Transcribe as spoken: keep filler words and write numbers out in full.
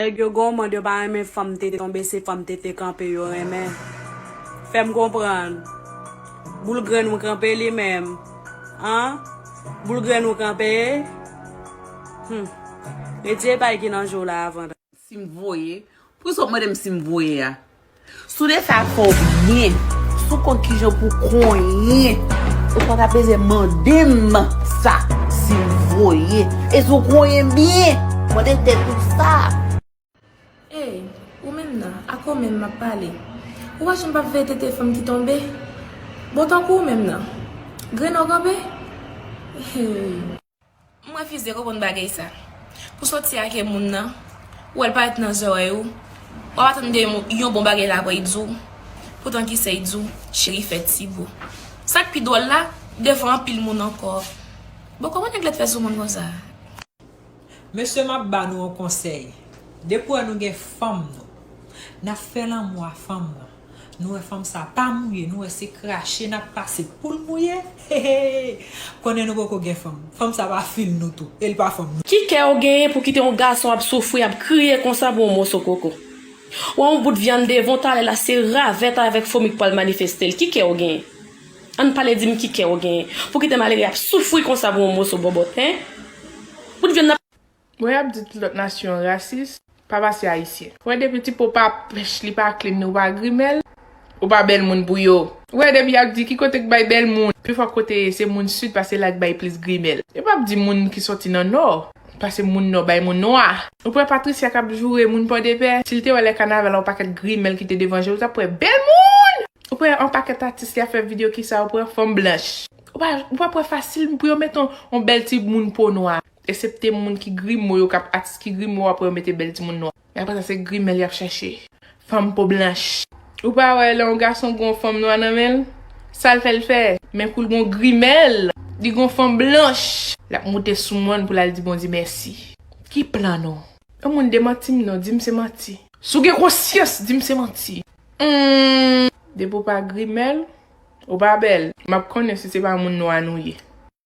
Nèg yo gonmand, yo pa renmen fanm tete tonbe, se fanm tete kanpe yo renmen. Fè m konprann. Boul grenn ou kanpe li menm. An? Boul grenn ou kanpe? Hmm. Retire pay ki nan je w la avan. Si m voye? Poukisa w mande m si m voye a? Si w te fè afè w byen, si w konn kijan pou w konyen, ou pa ta bezwen mande m sa, si m voye. E si w konyen byen, mande tèt ou sa. Ey, ou menm nan, ak ou menm m ap pale. Ou pa janm p ap veye tete fanm ki tonbe? Bon, tankou ou menm nan, grenn ou kanpe? Hey. M refize konprann bagay sa. Pou soti ak yon moun nan, ou wè l parèt nan zòrèy ou, w ap atann de yon, yon bon bagay la apre l di w. Poutan ki sa l di w, cheri fè ti bo. Sa k pi dwòl la, devan anpil moun ankò. Bon, kòman nèg la t fè sou moun konsa? Mesye, m ap ba nou yon konsèy. Depi w wè nou gen fanm nou, n ap fè lanmou a fanm nan. Nou wè fanm sa pa mouye, nou wè se krache n ap pase pou l mouye. Hehe. Konnen nou poko gen fanm. Fanm sa pa fi n nou tou, e l pa fanm nou. Ki kè w genyen pou kite yon gason ap soufri, ap kriye konsa pou yon moso koko? Ou wè yon bout vyann devan w, talè la se ravèt avèk fomi k pral manifeste l. Ki kè w genyen? Ann pale di m ki kè w genyen pou kite malere ap soufri konsa pou yon moso bòbòt, en? Bout vyann nan. Bon, y ap di tout lòt nasyon rasis, pa pase ayisyen. Ou wè depi ti po pa pèch li pa klin, ou pa grimèl, ou pa bèl moun pou yo. Ou wè depi y ap di ki kote k bay bèl moun, pifwa kote se moun sid, paske la k bay plis grimèl. Yo p ap di moun ki soti nan nò, paske moun nò bay moun nwa. Ou p wè Patricia k ap joure moun Pòdepè, si l te wè lè kanaval yon pakèt grimèl ki te devan je l, ou t ap wè bèl moun! Ou p wè yon pakèt atis ki ap fè videyo ki sa, ou p wè fanm blanch. Ou pa, ou p ap wè fasil pou yo mete yon, yon bèl ti moun po nwa. Eksepte moun ki grimo yo, k ap atis ki grimo, w ap wè yo mete bèl timoun nwa. Men apre sa, se grimèl y ap chèche. Fanm po blanch. Ou pa wè lè yon gason gon fanm nwa nan men l? Sa l fè l fè? Men kou l gon grimèl, li gon fanm blanch, l ap moute sou mòn pou l al di Bondye mèsi. Ki plan nou? Yon moun demanti m non, di m se manti. Si w gen konsyans, di m se manti. Hmm. Depi w pa grimèl, ou pa bèl. M ap konnen si se pa moun nwa nou ye.